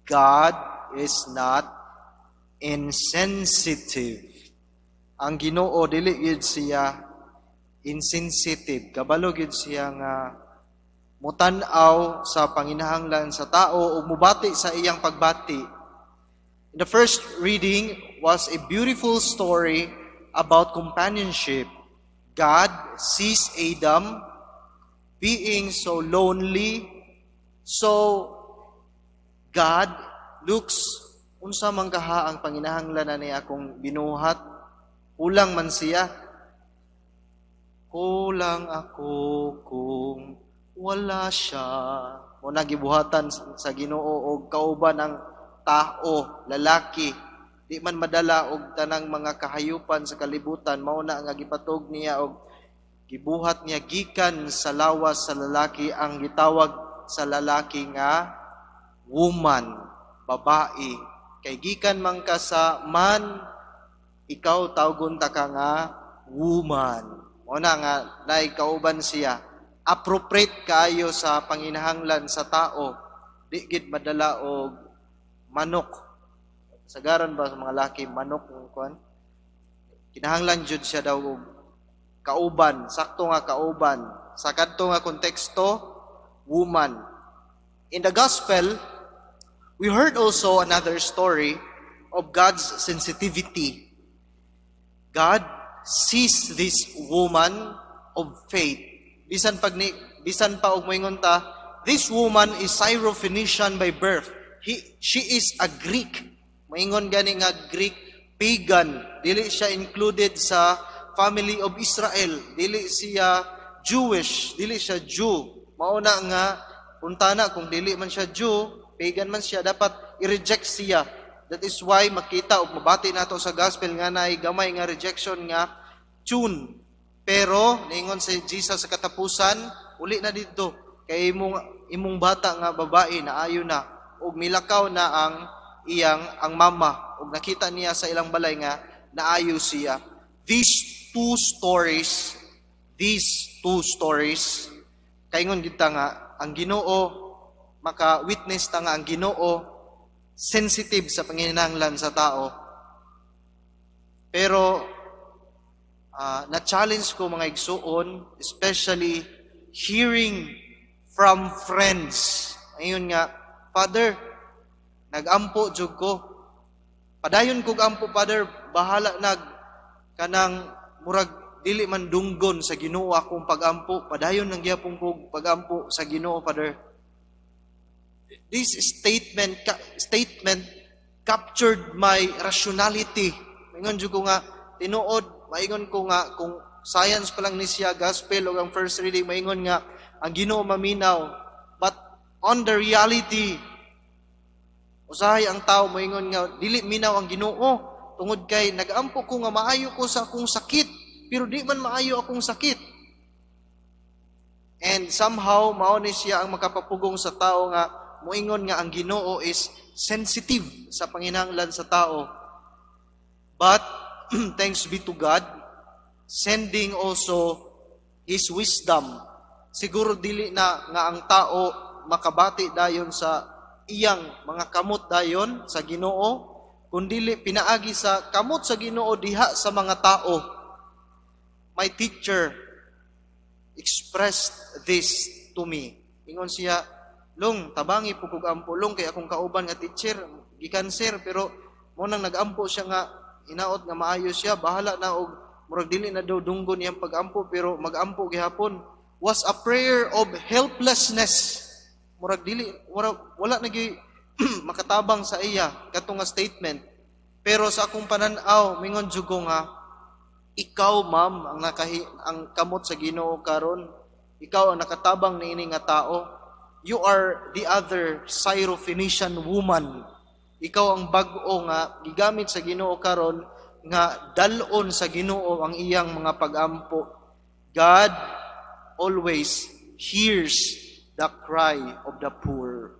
God is not insensitive. Ang Ginoo, dili gyud siya insensitive. Kabalo gyud siya nga mutan-aw sa panginahanglan sa tao o mubati sa iyang pagbati. In the first reading was a beautiful story about companionship. God sees Adam being so lonely, so God looks, unsa man kaha ang panginahanglan na niya akong binuhat? Kulang man siya. Kulang ako kung wala siya. Mao na gibuhatan sa Ginoo og kauban ang tao, lalaki. Di man madala og tanang mga kahayupan sa kalibutan, mao na nga gipatog niya og gibuhat niya gikan sa lawas sa lalaki ang gitawag sa lalaki nga woman, babae. Kay gikan man ka sa man, ikaw tawgon ta ka nga woman. Mao na nga naay kauban siya. Appropriate kaayo sa panginahanglan sa tao. Di gid madala og manok. Sagaran ba sa mga laki manok ng kuan? Kinahanglan jud siya daw og kauban, sakto nga kauban. Sa kadto nga konteksto, woman. In the gospel, we heard also another story of God's sensitivity. God sees this woman of faith. Bisan pa og moingon ta, this woman is Syrophoenician by birth. She is a Greek. Moingon gani nga Greek pagan. Dili siya included sa family of Israel. Dili siya Jewish, dili siya Jew. Mao na nga untana kung dili man siya Jew, pagan man siya, dapat i-reject siya. That is why makita o mabati nato sa gospel nga naay gamay nga rejection nga tune. Pero niingon si Jesus sa katapusan, "Uli na didto kay imong bata nga babae naayo na," ug milakaw na ang iyang ang mama ug nakita niya sa ilang balay nga naayo siya. These two stories, kaingon gid ta nga ang Ginoo, maka-witness ta nga ang Ginoo sensitive sa panginahanglan sa tao. Pero na-challenge ko, mga igsuon, especially hearing from friends. Ayun nga, "Father, nagampo jud ko. Padayon kog ampo, Father, bahala nag kanang murag dili man dunggon sa Ginoo akong pagampo. Padayon lang gyapon kog pagampo sa Ginoo, Father." This statement captured my rationality. Maingon jud ko nga tinuod, maingon ko nga kung science pa lang ni siya, gospel o ang first reading, maingon nga ang Ginoo maminaw. But on the reality, usahay ang tao moingon nga dili minaw ang Ginoo tungod kay nagampo ko nga maayo ko sa akong sakit, pero di man maayo akong sakit. And somehow mao ni siya ang makapapugong sa tao nga moingon nga ang Ginoo is sensitive sa panginahanglan sa tao. But thanks be to God, sending also His wisdom. Siguro dili na nga ang tao makabati dayon sa iyang mga kamot dayon sa Ginoo, kundili pinaagi sa kamot sa Ginoo diha sa mga tao. My teacher expressed this to me. Ingon siya, "Long, tabangi po kog ampo, Long, kay akong kauban nga teacher, gikanser, pero mao nang nagampo siya nga hinaot nga maayo siya, bahala na og murag dili na daw dunggon iyang pagampo, pero magampo gihapon." Was a prayer of helplessness. Murag dili, murag, wala nagi makatabang sa iya katong nga statement. Pero sa akong panan-aw, mingon jud ko nga ikaw, ma'am, ang nakahi ang kamot sa Ginoo karon. Ikaw ang nakatabang niini nga tao. You are the other Syrophoenician woman. Ikaw ang bag-o nga gigamit sa Ginoo karon nga dal-on sa Ginoo ang iyang mga pagampo. God always hears the cry of the poor.